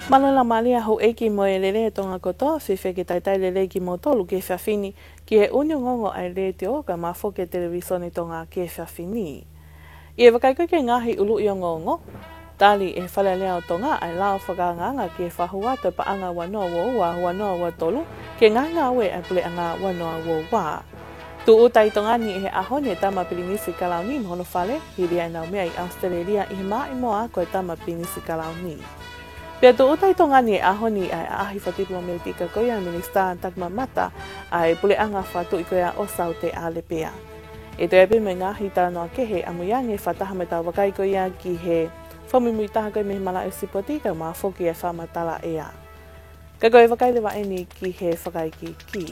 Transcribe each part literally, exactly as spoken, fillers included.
Mālō e laumālie houʻeiki mo e lelei Tonga kotoa, fēfē ke talitali lelei kimoutolu ki he efiafi ni, ki he ʻū ongoongo ʻa e Letiō kae ʻumaʻā foki e Televīsone Tonga ki he efiafi ni. ʻI he vakai ko ē ki he ngaahi ʻuluʻi ongoongo, tali ʻe he Fale Alea ʻo Tonga ʻa e lao fakaangaanga ki he fakahū atu e paʻanga ua noa ua ua, ua noa ua tolu, ki he ngaahi ngāue ʻa e Puleʻanga ua noa ua ua. Tūʻuta ʻi Tonga ni ʻi he ʻaho ni e Tama Pilinisi Kalauni mo hono fale, hili ʻenau meʻa ʻi ʻAositelēlia ʻi he maʻimoa ako e Tama Pilinisi Kalauni. Pea tūʻuta ʻi Tonga ni he ʻaho ni ʻa e ʻaʻahi fakatipilometika ko ia ʻa e Minisitā Takimamata ʻa e Puleʻanga Fakatuʻi ko ia ʻo Saute ʻAlepea. ʻE toe ʻi ai pē mo e ngaahi talanoa kehe ʻamui ange fakataha mo ʻetau vakai ko ia ki he fakamuimuitaha ko ia mei he malaʻe sipoti kae ʻumaʻā foki e fakamatala ʻea. Ka ko e vakai leva eni ki he fakaikiiki.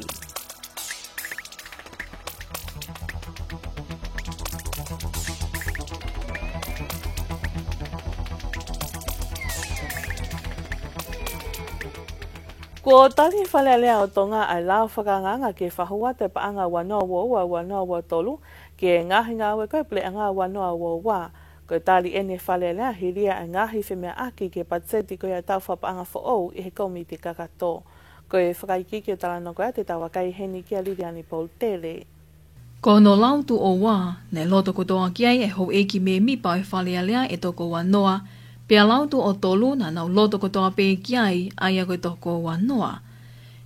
Kuo tali ʻe he Fale Alea ʻo Tonga ʻa e lao fakaangaanga ki he fakahū atu e paʻanga ua noa ua ua, ua noa ua tolu, ki he ngaahi ngāue ko ia e Puleʻanga ua noa ua ua. Ko e tali eni ʻe he Fale Alea hili ia e ngaahi femeʻaʻaki ki he patiseti ko ia e taʻu fakapaʻanga foʻou ʻi he Kōmiti Kakato. Ko e fakaikiiki ʻo e talanoa ko ia te tau vakai heni kia Liliani Polutele. Ko hono lau tuʻo ua, naʻe loto kotoa ki ai e houʻeiki mēmipa ʻo e Fale Alea ʻe toko ua noa, pea lau tuʻo tolu naʻa nau loto kotoa pē ki ai, ʻa ia ko e toko ua noa.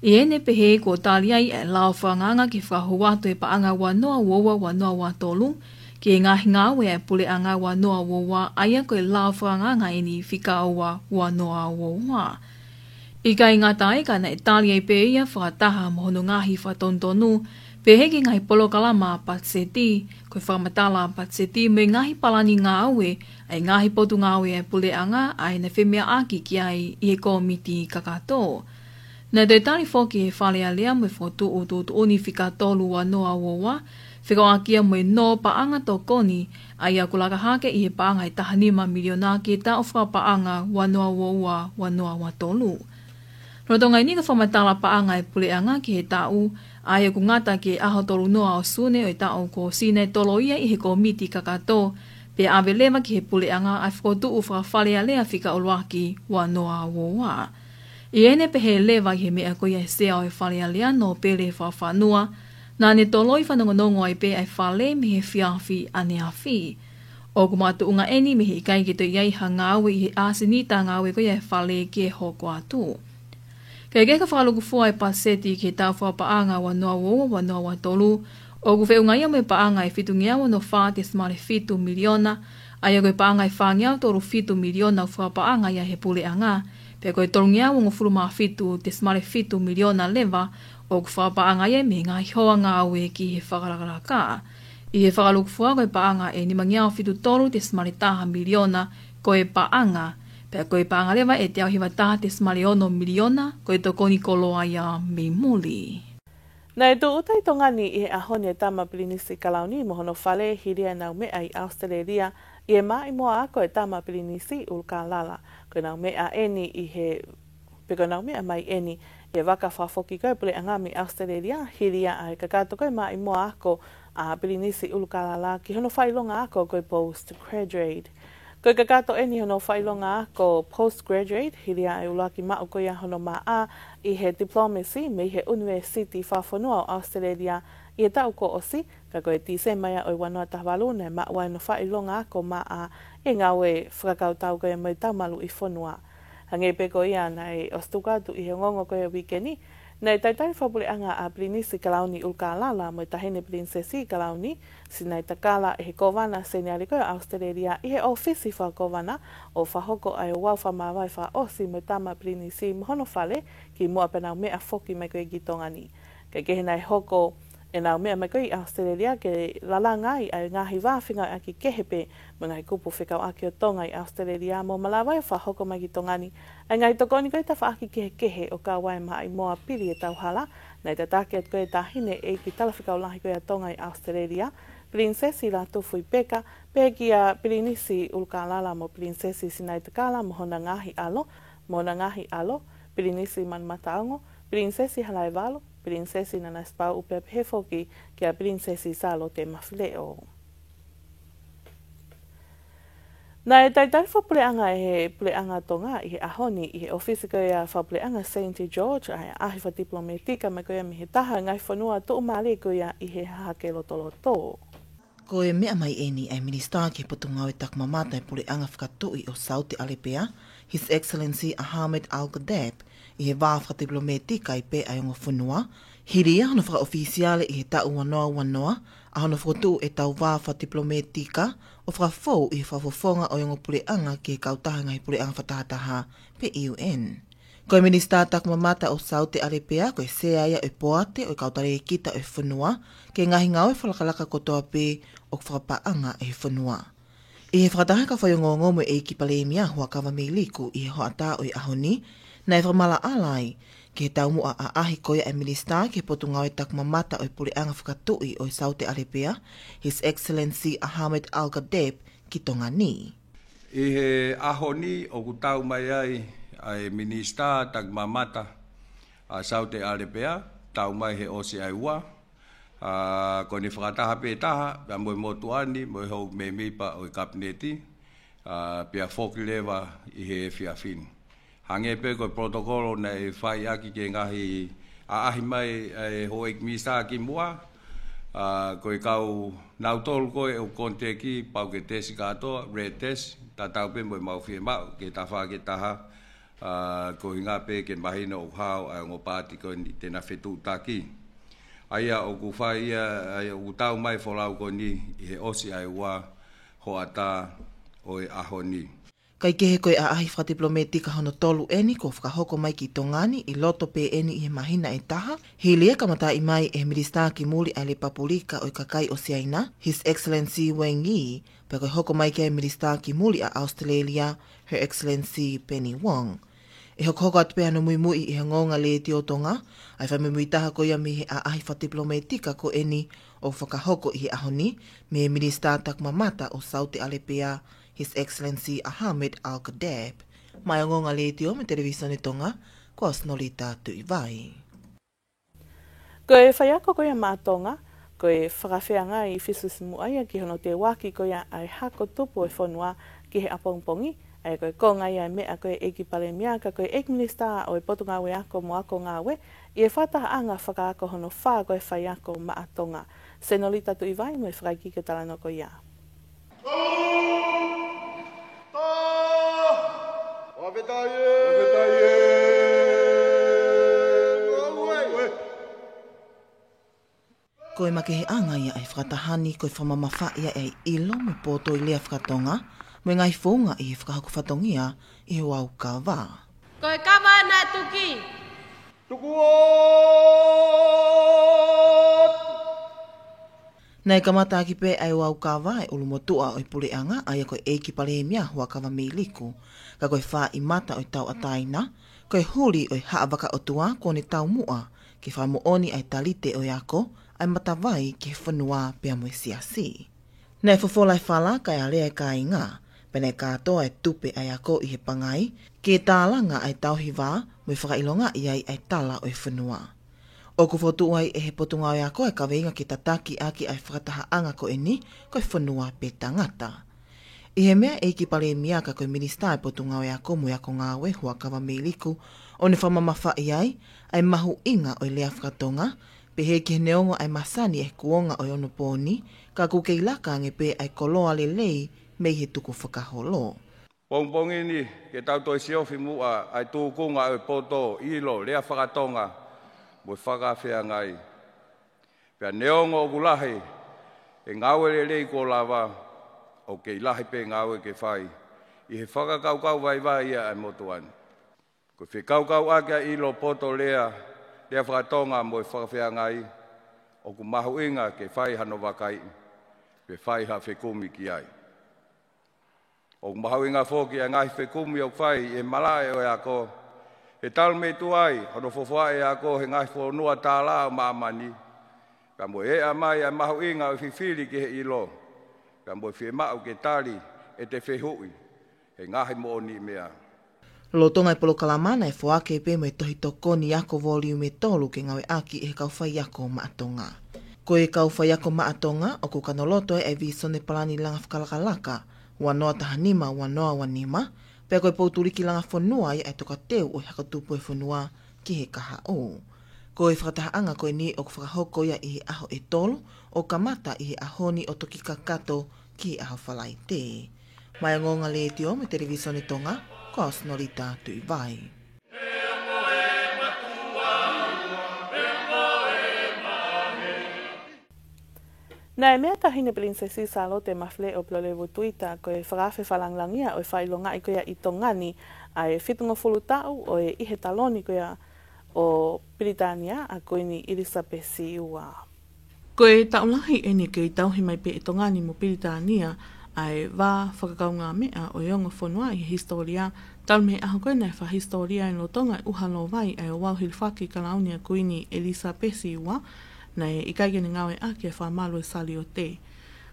ʻI heʻene pehē kuo tali ai e lao fakaangaanga ki he fakahū atu e paʻanga ua noa ua ua, ua noa ua tolu, ki he ngaahi ngāue ʻa e Puleʻanga ua noa ua ua, ʻa ia ko e lao fakaangaanga eni fika ua, ua noa ua ua. ʻIkai ngata ai ka naʻe tali ai pē ia fakataha mo hono ngaahi fakatonutonu, pehē ki he ngaahi polokalama patiseti, ko e fakamatala patiseti mo e ngaahi palani ngāue ʻa e ngaahi potungāue ʻa e Puleʻanga ʻa ia naʻe femeʻaʻaki ki ai ʻi he Kōmiti Kakato. Naʻe toe tali foki ʻe he Fale Alea mo e fokotuʻu tuʻutuʻuni fika tolu ua noa ua ua, fekauʻaki ia mo e nō paʻanga tokoni, ʻa ia ʻoku laka hake ʻi he paʻanga ʻe taha nima miliona ki he taʻu fakapaʻanga ua noa ua ua, ua noa ua tolu. Lolotonga eni ko e fakamatala paʻanga ʻa e Puleʻanga ki he taʻu, ʻa ia ʻoku ngata ki he ʻaho tolu noa ʻo Sune ʻo e taʻu kuo ʻosi, naʻe tolo ia ʻi he Kōmiti Kakato, pea ʻave leva ki he Puleʻanga ʻa e fokotuʻu faka-Fale Alea fika ʻuluaki ua noa ua ua. ʻI heʻene pehē leva ʻi he meʻa ko ia ʻa e Sea ʻo e Fale Alea, Nōpele Fakafanua, naʻa ne toloi fanongonongo ai pē ʻa e fale mei he efiafi ʻaneafi. ʻOku makatuʻunga eni mei he ʻikai ke toe ʻi ai ha ngāue ʻi he ʻasenita ngāue ko ia ʻa e fale ki he hoko atu. Kae kehe, ka fakalūkufua e patiseti ki he taʻu fakapaʻanga ua noa ua ua, ua noa ua tolu, ʻoku feʻunga ia mo e paʻanga ʻe fitungeau ono fā tesimale fitu miliona, ʻa ia ko e paʻanga ʻe fāngeau tolu fitu miliona ʻoku fakapaʻanga ia ʻe he Puleʻanga, pea ko e tolungeau hongofulu mā fitu tesimale fitu miliona leva ʻoku fakapaʻanga ia mei he ngaahi hoa ngāue ki he fakalakalaka. ʻI he fakalūkufua ko e paʻanga ʻe nimangeau fitu tolu tesimale taha miliona ko e paʻanga, pea ko e paʻanga leva ʻe teau hiva taha tesimale ono miliona ko e tokoni koloa ia mei muli. Naʻe tūʻuta ʻi Tonga ni ʻi he ʻaho ni e Tama Pilinisi Kalauni mo hono fale, hili ʻenau meʻa ʻi ʻAositelēlia ʻi he maʻimoa ako e Tama Pilinisi ʻUlukālala. Ko ʻenau meʻa eni ʻi he, pe ko ʻenau meʻa mai eni ʻi he vaka fakafoki ko ia e Puleʻanga mei ʻAositelēlia, hili ia ʻa e kakato ko ia e maʻimoa ako ʻa Pilinisi ʻUlukālala ki hono fakaʻilonga ako ko e postgraduate. Ko e kakato eni hono fakaʻilonga ako postgraduate, hili ia ʻa e ʻuluaki maʻu ko ia hono M A ʻi he diplomacy mei he ʻUnivēsiti Fakafonua ʻo ʻAositelēlia ʻi he taʻu kuo ʻosi, ka ko e Tīsema ia ʻo e ua noa taha valu naʻe maʻu ai hono fakaʻilonga ako M A ʻi he ngāue fakakautau ko ia mo e taumaluʻi fonua. Hangē pē ko ia naʻe ʻosi tuku atu ʻi he ongoongo ko ia ʻo e uike ni, naʻe talitali fakapuleʻanga ʻa Pilinisi Kalauni ʻUlukālala mo e Taʻahine Pilinisesi Kalauni, Sinaitakala, ʻe he Kōvana Seniale ko ia ʻo ʻAositelēlia ʻi he ʻōfisi fakakōvana, ʻo fakahoko ʻa e ouau fakamāvae fakaʻosi mo e Tama Pilinisi mo hono fale kimuʻa pea nau meʻa foki mai ko ia ki Tonga ni. Kae kehe, naʻe hoko ʻenau meʻa mai ko ia ʻi ʻAositelēlia ke lalanga ai ʻa e ngaahi vā fengāueʻaki kehe pē mo e ngaahi kupu fekauʻaki ʻo Tonga ʻi ʻAositelēlia, mo malava ai ʻo fakahoko mai ki Tonga ni ʻa e ngaahi tokoni ko ia tafaʻaki kehekehe ʻo kau ai e maʻimoa pili e tauhala. Naʻe tataki atu ko ia e Taʻahine ʻEiki Talafekau Lahi ko ia ʻa Tonga ʻi ʻAositelēlia, Pilinisesi Lātūfuipeka, pehē kia Pilinisi ʻUlukālala mo Pilinisesi Sinaitakala mo hona ngaahi ʻalo, mo hona ngaahi ʻalo, Pilinisi Manumataongo, Pilinisesi Halaevalu, Pilinisesi Nanasipauʻu, pea pehē foki kia Pilinisesi Sālote Mafileʻo. Naʻe talitali fakapuleʻanga ʻe he Puleʻanga Tonga ʻi he ʻaho ni ʻi he ʻōfisi ko ia fakapuleʻanga Saint George ʻa e ʻaʻahi fakatipilometika mai ko ia mei he taha ngaahi fonua tuʻumālie ko ia ʻi he Hahake Lotoloto. Ko e meʻa mai eni ʻa e Minisitā ki he Potungāue Takimamata ʻo e Puleʻanga Fakatuʻi ʻo Saute ʻAlepea, His Excellency Ahmed Al-Ghaddaf, ʻi he vā fakatipilometika ʻi pē ʻa e ongo fonua, hili ia hono fakaʻofisiale ʻi he taʻu ua noa ua noa, ʻa hono fokotuʻu ʻetau vā fakatipilometika ʻo fakafou ʻi he fakafofonga ʻo e ongo puleʻanga ki he kautaha ngaahi puleʻanga fakatahataha pe U N. Ko e Minisitā Takimamata ʻo Saute ʻAlepea, ko e sea ia ʻo e poate ʻo e kau talēkita ʻo e fonua, ki he ngaahi ngāue fakalakalaka kotoa pē ʻoku fakapaʻanga ʻe he fonua. ʻI he fakataha ʻa e kau faiongoongo mo e ʻEiki Palēmia Huʻakavameiliku ʻi he hoʻatā ʻo e ʻaho ni, naʻe fakamaʻalaʻala ai ki he taumuʻa ʻaʻahi ko ia ʻa e Minisitā ki he Potungāue Takimamata ʻo e Puleʻanga Fakatuʻi ʻo e Saute ʻAlepea, His Excellency Ahmed Al-Ghaddaf, ki Tonga ni. ʻI he ʻaho ni ʻoku tau mai ai ʻa e Minisitā Takimamata ʻa Saute ʻAlepea, tau mai he ʻosi ʻa e ua, ʻa, ko ʻene fakataha pē taha, pea mo e motuʻa ni, mo e houʻeiki mēmipa ʻo e Kapineti, ʻa, pea foki leva ʻi he efiafi ni. Hangē pē ko e protocol naʻe fai ʻaki ki he ngaahi ʻaʻahi mai ʻa e houʻeiki minisitā kimuʻa, ʻa, ko e kau nautolu ko ē ʻoku koniteki pau ke tesi kātoa, red test, tatau pē mo ʻemau fiemaʻu ke tafa ke taha, ʻa, ko e ʻuhinga pē ke mahino ʻoku hao ʻa e ongo paati ko eni te na fetuʻutaki. ʻA ia ʻoku fai ia, ʻa ia ʻoku tau mai folau ko eni ʻi he ʻosi ʻa e ua hoʻatā ʻo e ʻaho ni. Kae kehe ko e ʻaʻahi fakatipilometika hono tolu eni kuo fakahoko mai ki Tonga ni ʻi loto pē eni ʻi he māhina ʻe taha, hili e kamataʻi mai ʻe he Minisitā ki Muli ʻa e Lepapulika ʻo e Kakai ʻo Siaina, His Excellency Wang Yi, pea ko e hoko mai ki ai e Minisitā ki Muli ʻa ʻAositelēlia, Her Excellency Penny Wong. ʻE hokohoko atu pē hano muimui ʻi he Ongoongo Letiō Tonga ʻa e fakamuimui taha ko ia mei he ʻaʻahi fakatipilometika ko eni ʻoku fakahoko ʻi he ʻaho ni mei he Minisitā Takimamata ʻo Saute ʻAlepea, His Excellency Ahmed Al-Ghaddaf. Maʻá e Ongoongo Letiō mo e Televisone Tonga, ko au Sinolita Tuʻivai. Ko e faiako ko ia Maʻa Tonga, ko e fakafeangai fisifisimuʻa ia ki hono teuaki ko ia ʻa e hako tupu ʻo e fonua ki he ʻapongipongi, ʻa ia ko e konga ia e meʻa ko e ʻEiki Palēmia ka ko e ʻEiki Minisitā ʻo e Potungāue Ako mo Ako Ngāue, ʻi he fakatahaʻanga fakaako hono fā ko e faiako Maʻa Tonga. Sinolita Tuʻivai mo e fakaikiiki ʻo e talanoa ko ia. Ko e makeheʻanga ia ʻa e fakataha ni ko e fakamamafaʻi ia ʻa e ʻilo mo e poto ʻi he lea faka-Tonga mo e ngaahi founga ʻi he fakahoko fatongia ʻi he ouau kava. Ko e kava naʻe tuki. Tuku atu. Naʻe kamata ʻaki pē ʻa e ouau kava ʻa e ʻulumotuʻa ʻo e puleʻanga, ʻa ia ko e ʻEiki Palēmia Huʻakavameiliku. Ka ko e fāʻi mata ʻo e tauʻatāina, ko e huli ʻo e Haʻa Vaka ʻOtua kuo ne taumuʻa ke fakamoʻoni ʻa e talite ʻo e ako ʻa e matavai ki he fonua pea mo e siasi. Naʻe fofola e fala kae alea e kāinga, pea naʻe kātoa e tupe ʻa e ako ʻi he pangai, ke tālanga ʻa e tauhi vā mo e fakaʻilongaʻi ai ʻa e tala ʻo e fonua. ʻOku fokotuʻu ai ʻe he Potungāue Ako ʻa e kaveinga ke tataki ʻaki ʻa e fakatahaʻanga ko eni, ko e fonua pe tangata. ʻI he meʻa ʻa e ʻEiki Palēmia ka ko e Minisitā ʻo e Potungāue Ako mo e Ako Ngāue, Huʻakavameiliku, ʻo ne fakamamafaʻi ai ʻa e mahuʻinga ʻo e lea faka-Tonga, pehē ki he neongo ʻa e masani ʻi he kuonga ʻo e onopō ni, ka ʻoku kei laka ange pē ʻa e koloa lelei mei he tukufakaholo. Pongipongi ni, ke tau toe siofi muʻa ʻa e tūkunga ʻo e poto, ʻilo, lea faka-Tonga mo e fakafeangai. Pea neongo ʻoku lahi e ngāue lelei kuo lava, ʻoku kei lahi pē ngāue ke fai ʻi he fakakaukau vaivai ia ʻa e motuʻa ni. Ko e fekauʻaki ʻa e ʻilo, poto, lea, lea faka-Tonga mo e fakafeangai, ʻoku mahuʻinga ke fai hano vakaiʻi, pe fai ha fekumi ki ai. ʻOku mahuʻinga foki ʻa e ngaahi fekumi ʻoku fai ʻi he malaʻe ʻo e ako, he talu mei tuai hono fofoaʻi e ako he ngaahi fonua tālā ʻo māmani, pea mo e eʻa mai ʻa e mahuʻinga ʻo e fifili ki he ʻilo, pea mo e fiemaʻu ke tali ʻete fehuʻi he ngaahi moʻoniʻi meʻa. Lolotonga e polokalama naʻe foaki pē mo e tohi tokoni ako voliume tolu ke ngāueʻaki ʻe he kau faiako Maʻa Tonga. Ko e kau faiako Maʻa Tonga, ʻoku kanoloto ai ʻa e vīsone palani langa fakalakalaka ua noa taha nima, ua noa ua nima, pea ko e poutuliki langa fonua ia ʻa e tokateu ʻo e Hako Tupu ʻo e fonua ki he kahaʻu. Ko e fakatahaʻanga ko eni ʻoku fakahoko ia ʻi he ʻaho ʻe tolu, ʻo kamata ʻi he ʻaho ni ʻo toki kakato ki he ʻaho Falaite. Maʻá e Ongoongo Letiō mo e Televīsone Tonga, ko au Sinolita Tuʻivai. Naʻe meʻa ʻa Taʻahine Pilinisesi Sālote Mafileʻo Pilolevu Tuita ko e fakaafe fakalāngilangiʻia ʻo e fakaʻilongaʻi ko ia ʻi Tonga ni ʻa e fitungofulu taʻu ʻo e ʻi he taloni ko ia ʻo Pilitānia ʻa Kuini ʻIlisapesi Ua. Ko e taʻu lahi eni kei tauhi mai pē ʻe Tonga ni mo Pilitānia ʻa e vā fakakaungāmeʻa ʻo e ongo fonua ʻi he hisitōlia, talu mei he ʻaho ko ē naʻe fakahisitōliaʻi lolotonga e ʻuha lōvai ʻa e ouau hilifaki kalauni ʻa Kuini ʻIlisapesi Ua, naʻe ʻikai ke ne ngāueʻaki e fakamalu ʻo e saliote.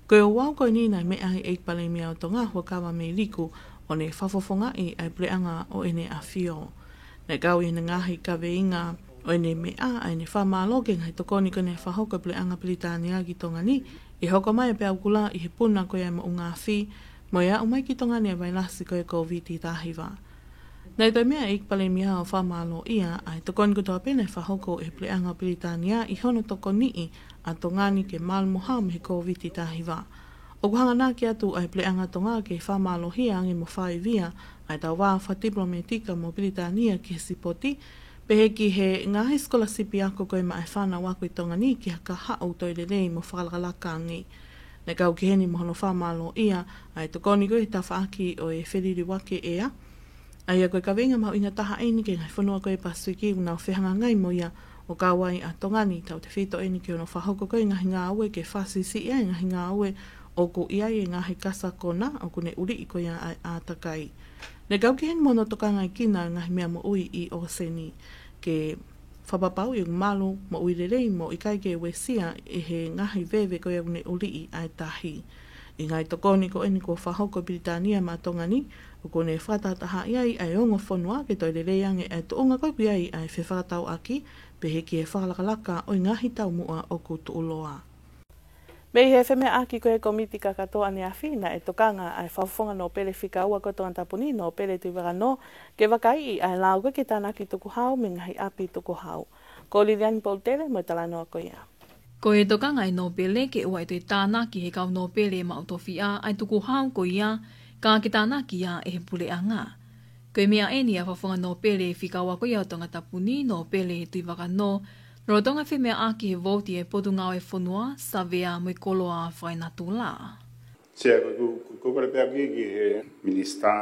Ko e ouau ko eni naʻe meʻa ai ʻEiki Palēmia ʻo Tonga, Huʻakavameiliku, ʻo ne fakafofongaʻi ʻa e Puleʻanga ʻo ʻEne ʻAfio. Naʻe kau ʻi heʻene ngaahi kaveinga ʻo ʻene meʻa ʻa ʻene fakamālō ki he ngaahi tokoni ko ē naʻe fakahoko ʻe he Puleʻanga Pilitānia ki Tonga ni, ʻi he hoko mai ʻa e peau kula ʻi he puna ko ia ʻa e moʻunga afi, mo e aʻu mai ki Tonga ni ʻa e vailasi ko ia ʻo e Kōviti taha hiva. Naʻe toe meʻa ʻEiki Palēmia ʻo fakamālōʻia ʻa e tokoni kotoa pē naʻe fakahoko ʻe he Puleʻanga Pilitānia ʻi hono tokoniʻi ʻa Tonga ni ke malu mo hao mei he Kōviti taha hiva. ʻOku hanganaki atu ʻa e Puleʻanga Tonga ke fakamālohia ange mo fakaivia ʻa ʻetau vā fakatipilometika mo Pilitānia ki he sipoti, pehē ki he ngaahi sikolasipi ako ko ia maʻa e fānau ako ʻi Tonga ni ki ha kahaʻu toe lelei mo fakalakalaka ange. Naʻe kau ki heni mo hono fakamālōʻia ʻa e tokoni ko ia ʻi he tafaʻaki ʻo e feliliuaki ʻea, ʻa ia ko e kaveinga mahuʻinga taha eni ki he ngaahi fonua ko ia ʻo e Pasifiki ʻoku nau fehangahangai mo ia, ʻo kau ai ʻa Tonga ni, tautefito eni ki hono fakahoko ko ia e ngaahi ngāue ke fakasiʻisiʻi ai e ngaahi ngāue ʻoku ʻi ai e ngaahi kasakona ʻoku ne uliʻi ko ia ʻa e ʻātakai. Naʻe kau ki heni mo hono tokangaekina e ngaahi meʻa moʻui ʻi ʻōseni ke fakapapauʻi ʻoku malu, moʻui lelei mo ʻikai ke uesia ʻe he ngaahi veve ko ia ʻoku ne uliʻi ʻa e tahi. ʻI he ngaahi tokoni ko eni kuo fakahoko ʻe Pilitānia maʻa Tonga ni, ʻoku ne fakatahatahaʻi ai ʻa e ongo fonua ke toe lelei ange ʻa e tuʻunga ko ia ʻoku ʻi ai ʻa e fefakatauʻaki, pehē ki he fakalakalaka ʻo e ngaahi taumuʻa ʻoku tuʻuloa. Mei he femeʻaʻaki ko ia ʻa e Kōmiti Kakato ʻaneafi, naʻe tokanga ʻa e Fakafofonga Nōpele fika ua ko ia ʻo Tongatapu ni, Nōpele Tuʻivakanō, ke vakaiʻi ʻa e lao ko ia ke tānaki tukuhau mei he ngaahi ʻapi tukuhau. Ko Liliani Polutele mo e talanoa ko ia. Ko e tokanga ʻa e Nōpele ke ʻoua ʻe toe tānaki ʻe he kau nōpele maʻu tofiʻa ʻa e tukuhau ko ia, ka ke tānaki ia ʻe he Puleʻanga. Ko e meʻa eni ʻa e Fakafofonga Nōpele fika ua ko ia ʻo Tongatapu ni, Nōpele Tuʻivakanō, lolotonga e femeʻaʻaki he vouti ʻa e Potungāue Fonua, Savea mo e Koloa Fakaenatula. Sea, ko, ko, ko, ko e kole pē au ki, ki he Minisitā,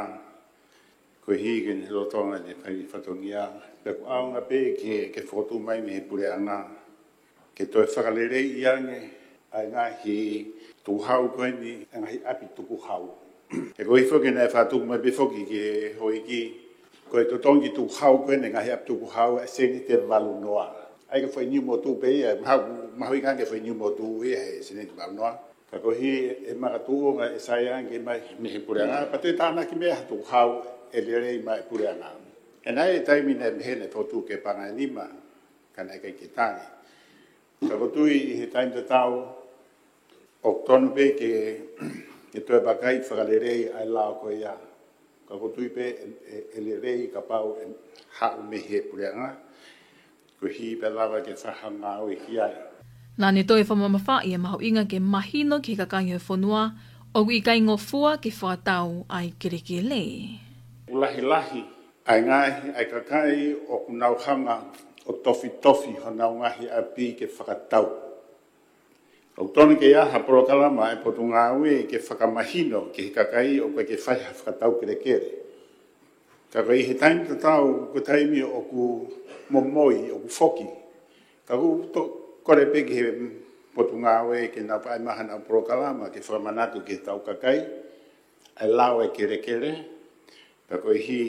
koeʻuhi ko ʻene lolotonga ʻene fai fatongia, pea ʻoku ʻaonga pē ke, ke fokotuʻu mai mei he Puleʻanga ke toe fakaleleiʻi ange ʻa e ngaahi tukuhau ko eni, ʻa e ngaahi ʻapi tukuhau. He ko e foki naʻe fakatuku mai pē foki ki he houʻeiki, ko e totongi tukuhau ko eni, ngaahi ʻapi tukuhau, ʻa e sēniti ʻe valu noa. ʻA ia ko e foʻi niu motu pē ia, mahu-, mahuʻinga ange foʻi niu motu ia he sēniti ʻe valu noa. Ka koeʻuhi e makatuʻunga ʻe sai ange mai mei he Puleʻanga, pea toe tānaki mai ha tukuhau ʻe lelei maʻa e Puleʻanga. He naʻe ʻi ai e taimi naʻe meʻa naʻe fokotuʻu ke paʻanga ʻe nima, ka naʻe ʻikai ke tangi. Ka ʻoku ou tui ʻi he taimi tatau, ʻoku totonu pē ke, ke toe vakai fakalelei ʻa e lao ko ia. Ka ʻoku ou tui pē ʻe, ʻe, ʻe lelei kapau ʻe haʻu mei he Puleʻanga, koeʻuhi pea lava ke fakahangāue ki ai. Naʻa ne toe fakamamafaʻi e mahuʻinga ke mahino ki he kakai ʻo e fonua, ʻoku ʻikai ngofua ke fakatau ʻa e kelekele. ʻOku lahilahi ʻa e ngaahi, ʻa e kakai ʻoku nau hanga ʻo tofitofi honau ngaahi ʻapi ke fakatau. ʻOku totonu ke ʻi ai ha polokalama ʻa e Potungāue ke fakamahino ki he kakai ʻoku ʻikai ke fai ha fakatau kelekele. Ka ko e ʻi he taimi tatau, ko e taimi ʻoku momoi, ʻoku foki. Ka ʻoku to-, kole pē ki he Potungāue ke nau fai mai haʻanau polokalama ke fakamanatu ki he tau kakai ʻa e lao ʻo e kelekele, pea koeʻuhi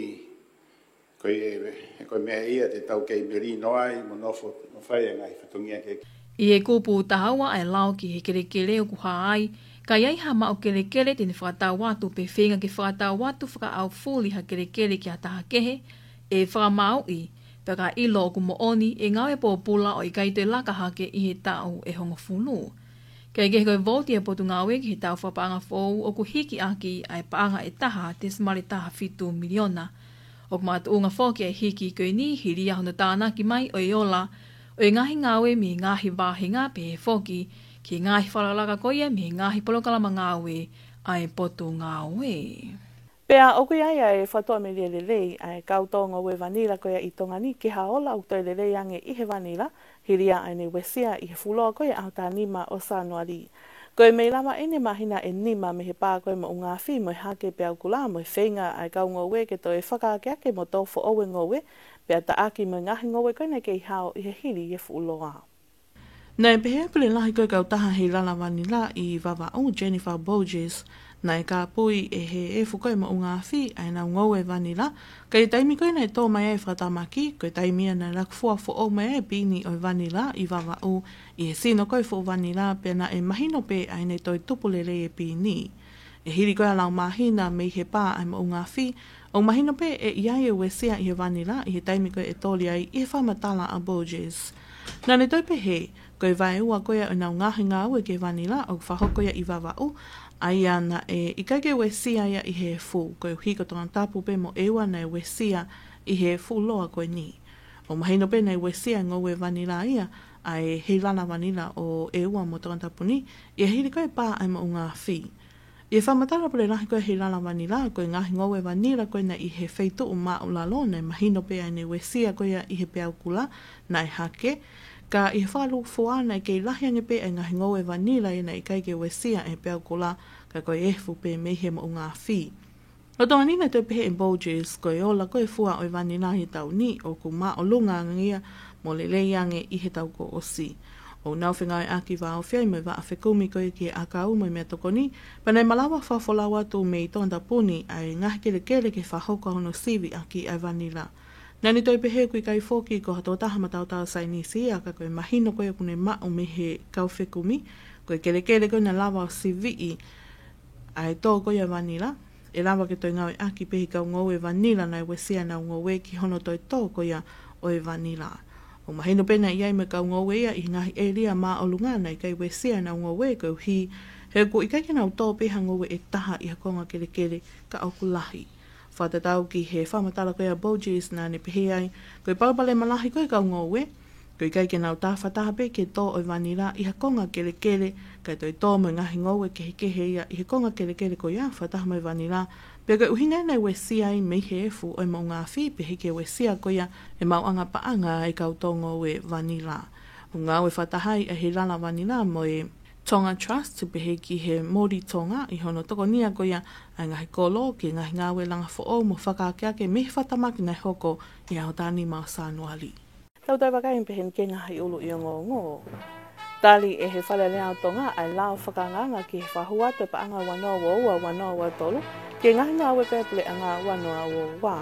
ko e, ko e meʻa ia te tau kei melino ai mo nofo, mo fai e ngaahi fatongia kehekehe. ʻI he kupu taha ua ʻa e lao ki he kelekele ʻoku hā ai, ka ʻi ai ha maʻu kelekele te ne fakatau atu pe feinga ke fakatau atu fakaʻaufuli ha kelekele ki ha taha kehe, ʻe fakamāuʻi, pea ka ʻilo ʻoku moʻoni, ʻe ngāue pōpula ʻo ʻikai toe laka hake ʻi he taʻu ʻe hongofulu. Kae kehe, ko e vouti ʻa e Potungāue ki he tau fakapaʻanga foʻou ʻoku hiki ʻaki ʻa e paʻanga ʻe taha tesimale taha fitu miliona. ʻOku makatuʻunga foki ʻa e hiki ko eni hili ia hono tānaki mai ʻo e ola ʻo e ngaahi ngāue mei he ngaahi vāhenga, pehē foki ki he ngaahi fakalakalaka ko ia mei he ngaahi polokalama ngāue ʻa e Potungāue. Pea ʻoku ʻi ai ʻa e fakatoʻa melie lelei ʻa e kau tō ngoue vanila ko ia ʻi Tonga ni ki ha ola ʻoku toe lelei ange ʻi he vanila, hili ia ʻa ʻene uesia ʻi he fuʻu loa ko ia ʻaho taha nima ʻo Sānuali. Ko e mei lava ʻeni ʻa e māhina ʻe nima mei he pā ko ia ʻa e moʻunga afi mo e hake peau kula, mo e feinga ʻa e kau ngoue ke toe fakaakeake mo tō foʻou e ngoue, pea taʻaki mo e ngaahi ngoue ko ia naʻe kei hao ʻi he hili ʻi he fuʻu loa. Naʻe pehē ʻe he pule lahi ko ia ʻo e kautaha Heilala Vanila ʻi Vavaʻu, Jennifer Borges, naʻe kāpui ʻe he efu ko ia ʻa e moʻunga afi ʻa ʻenau ngoue vanila, ka ʻi he taimi ko ia naʻe tō mai ai e fakatamaki, ko e taimi ia naʻe laku fua foʻou mai ai e pini ʻo e vanila ʻi Vavaʻu ʻi he sino ko ia ʻo e fuʻu vanila, pea naʻe mahino pē ʻa ʻene toe tupu lelei e pini. ʻI he hili ko ia ʻa e lau māhina mei he pā ʻa e moʻunga afi, ʻoku mahino pē ʻe ʻi ai e uesia ʻi he vanila ʻi he taimi ko ia ʻe toli ai, ʻi he fakamatala ʻa Borges. Naʻa ne toe pehē, ko e vaeua ko ia ʻo ʻenau ngaahi ngāue ki he vanila ʻoku fakahoko ia ʻi Vavaʻu, ʻa ia naʻe ʻikai ke uesia ia ʻi he efu, koeʻuhi ko Tongatapu pē mo ʻEua naʻe uesia ʻi he fuʻu loa ko eni. ʻOku mahino pē naʻe uesia e ngoue vanila ia ʻa e Heilala Vanila ʻo ʻEua mo Tongatapu ni, ʻi he hili ko ia e pā ʻa e moʻunga afi. ʻI he fakamatala ʻa e pule lahi ko ia ʻo e Heilala Vanila, ko e ngaahi ngoue vanila ko ia naʻe ʻi he feituʻu māʻulalo naʻe mahino pē ʻa ʻene uesia ko ia ʻi he peau kula naʻe hake, ka ʻi he fakalūkufua naʻe kei lahi ange pē ʻa e ngaahi ngoue vanila ia naʻe ʻikai ke uesia ʻe he peau kula, ka ko e efu pē mei he moʻunga afi. ʻI Tonga ni naʻe toe pehē ʻe Borges, ko e ola ko ia e fua ʻo e vanila ʻi he taʻu ni ʻoku māʻolunga ange ia mo lelei ange ʻi he taʻu kuo ʻosi. ʻOku nau fengāueʻaki vāofi ai mo e vaʻa fekumi ko ia ki he ʻakau mo e meʻatokoni, pea naʻe malava fakafolau atu mei Tongatapu ni ʻa e ngaahi kelekele ke fakahoko hono siviʻaki ʻa e vanila. Naʻa ne toe pehē ʻoku ʻikai foki ko ha tokotaha mataotao saienisi ia, ka ko e mahino ko ia ʻoku ne maʻu mei he kau fekumi, ko e kelekele ko ia naʻe lava ʻo siviʻi ʻa e tō ko ia ʻo e vanila, ʻe lava ke toe ngāueʻaki pē ʻe he kau ngoue vanila naʻe uesia ʻenau ngoue ki hono toe tō ko ia ʻo e vanila. ʻOku mahino pē naʻe ʻi ai mo e kau ngoue ia ʻi he ngaahi ʻēlia māʻolunga naʻe ʻikai uesia ʻenau ngoue, koeʻuhi he ʻoku ʻikai ke nau tō pē ha ngoue ʻe taha ʻi ha konga kelekele ka ʻoku lahi. Fakatatau ki he fakamatala ko ia ʻa Borges, naʻa ne pehē ai, ko e palopalema lahi ko ia ʻa e kau ngoue, ko e ʻikai ke nau tāfataha pē ki he tō ʻo e vanila ʻi ha konga kelekele, kae toe tō mo e ngaahi ngoue kehekehe ia ʻi he konga kelekele ko ia fakataha mo e vanila. Pea ko e ʻuhinga ia naʻe uesia ai mei he efu ʻo e moʻunga afi, pehē ki he uesia ko ia e maʻuʻanga paʻanga ʻa e kau tō ngoue vanila. ʻOku ngāue fakataha ai ʻa e Heilala Vanila mo e Tonga Trust, pehē ki he Moli Tonga, ʻi hono tokonia ko ia ʻa e ngaahi kolo ki he ngaahi ngāue langa foʻou mo fakaakeake mei he fakatamaki naʻe hoko ʻi he ʻaho taha nima ʻo Sānuali. Tau toe vakai pē heni ki he ngaahi ʻuluʻi ongoongo. Tali ʻe he Fale Alea ʻo Tonga ʻa e lao fakaangaanga ki he fakahū atu e paʻanga ua noa ua ua, ua noa ua tolu, ki he ngaahi ngāue ko ia ʻa e puleʻanga ua noa ua ua.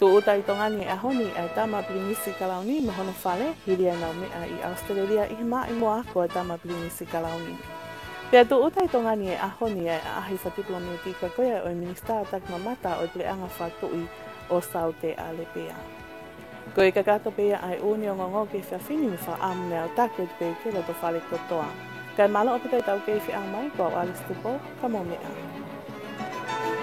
Tūʻuta ʻi Tonga ni he ʻaho ni ʻa e Tama Pilinisi Kalauni mo hono fale, hili ʻenau meʻa ʻi ʻAositelēlia ʻi he maʻimoa ako ʻa e Tama Pilinisi Kalauni. Pea tūʻuta ʻi Tonga ni he ʻaho ni ʻa e ʻaʻahi fakatipilometika ko ia ʻo e Minisitā Takimamata ʻo e Puleʻanga Fakatuʻi ʻo Saute ʻAlepea. Ko e kakato pē ia ʻa e ʻū ongoongo ki he efiafi ni, mo e fakaʻamu mei he ʻaho ni ʻoku ʻikai ke loto fale kotoa. Kae mālō ʻaupito ʻetau kei feʻao mai, ko au Alice Tupou, ka mou meʻa ā.